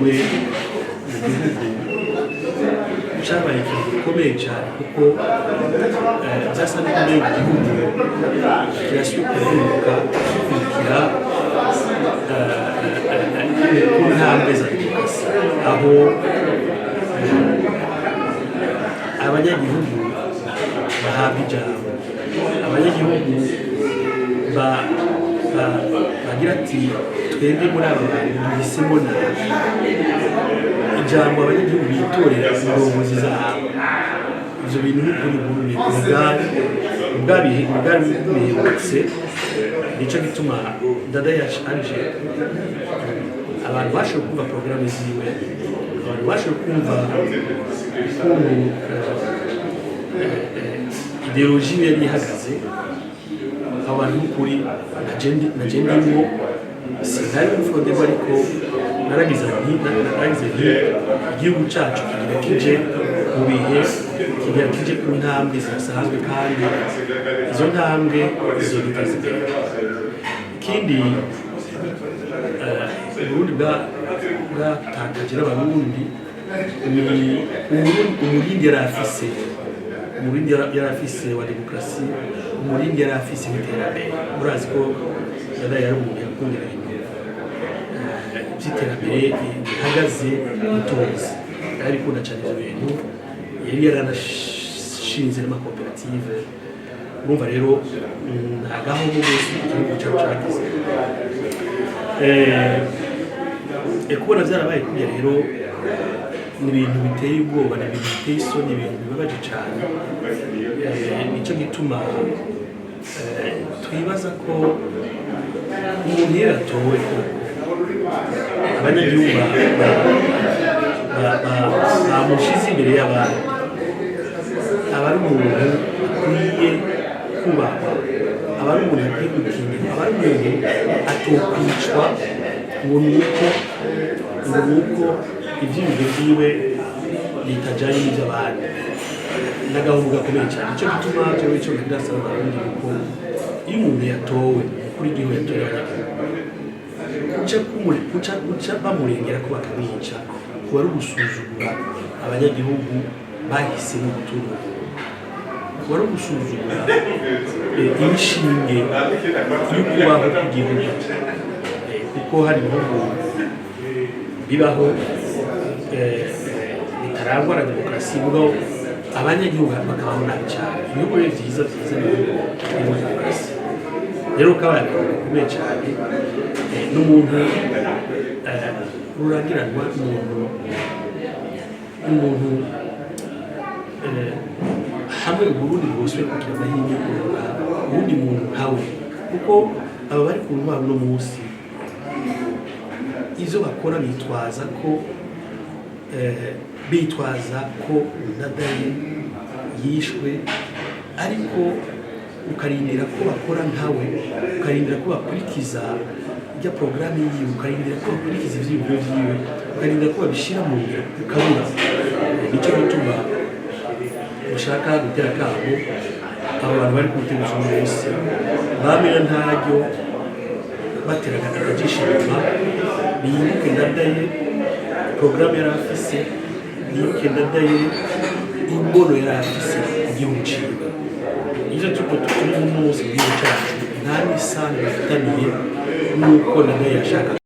Kwiwe mu gihugu cyabaye ikintu gikomeye cyane, kuko byasa n'uko igihugu kirasubiye kuvuka gikurikira ku ntambwe za demokarasi, aho abanyagihugu bahabwa ijambo, abanyagihugu bagira ati: "Twebwe muri aba bantu duhisemo nabi." Ijambo, abanyagihugu bitorera indongozi zabo. Ivyo bintu n'ukuri Burundi bwari biherutse. Nico gituma Ndadaye aje, abantu bashoboye kumva porogaramu ziwe, abantu bashoboye kumva ukuntu idéologie yari ihagaze. Abo bantu n'ukuri naje ndimwo, sinari muri Frodebu, ariko naragize nti: "Igihugu cacu kigira kije mu bihe, kigira kije ku ntambwe zidasanzwe, kandi izo ntambwe zizoduteza imbere." Ikindi Uburundi bwatakaje n'Abarundi ni umurindi yari afise, umurindi yari afise wa demokarasi, umurindi yari afise w'iterambere. Murazi ko Ndadaye yari umuntu yakunda ibintu by'iterambere rihagaze ubutunzi, yarabikunda cyane ibyo bintu, yari yaranashinze n'amakoperative. Urumva rero nta gahombo rwose igihugu cyacu cyagize. Kubona byarabaye kuriya rero ni ibintu biteye ubwoba, ni ibintu biteye isoni, ni ibintu bibabaje cyane. Nicyo gituma twibaza ko umuntu iyo yatowe koko, abanyagihugu bamushize imbere y'abandi, aba ari umuntu akwiye kubahwa, aba ari umuntu akwiye gukingirwa, aba ari umuntu atokwicwa ngo nuko ivyiyumviro vyiwe bitajanye n'ivy'abandi. N'agahombo gakomeye cyane. Nicyo gituma jewe ico ndasaba Abarundi, kuko iyo umuntu yatowe kuri igihugu, yatowe abanyagihugu, kuca bamurengera ko bakamwica, kuba ari ugusuzugura abanyagihugu bahisemo gutura, kuba ari ugusuzugura inshinge yo kubaho kw'igihugu. Kuko hari ibihugu bibaho bitarangwa na demokarasi, mugabo abanyagihugu bakabaho nabi cyane. Ibihugu rero vyiza vyiza ni ibihugu birimo demokarasi. Rero kabaye akantu gakomeye cyane. N'umuntu rurangiranwa, n'umuntu hamwe Uburundi bwose kugira amahirwe yo kuronka uwundi muntu nkawe, kuko aba bari ku ntwaro uno munsi ivyo bakora bitwaza ko Ndadaye yishwe, ariko ukarindira ko bakora nkawe, ukarindira ko bakurikiza ijya porogaramu yiwe, ukarindira ko bakurikiza ivyiyumviro vyiwe, ukarindira ko babishira mu ngiro, ukabura. Nicyo gituma dushaka gutera akamo abo bantu bari ku butegetsi uno munsi, bamira ntaryo bateraga akajisho inyuma, bibuke Ndadaye, porogaramu yari afise, bibuke Ndadaye, imbono yari afise ku gihugu ciwe. Ivyo turiko turi mu munsi mu gihugu cyacu nta n'isano bifitaniye n'uko Ndadaye yashaka.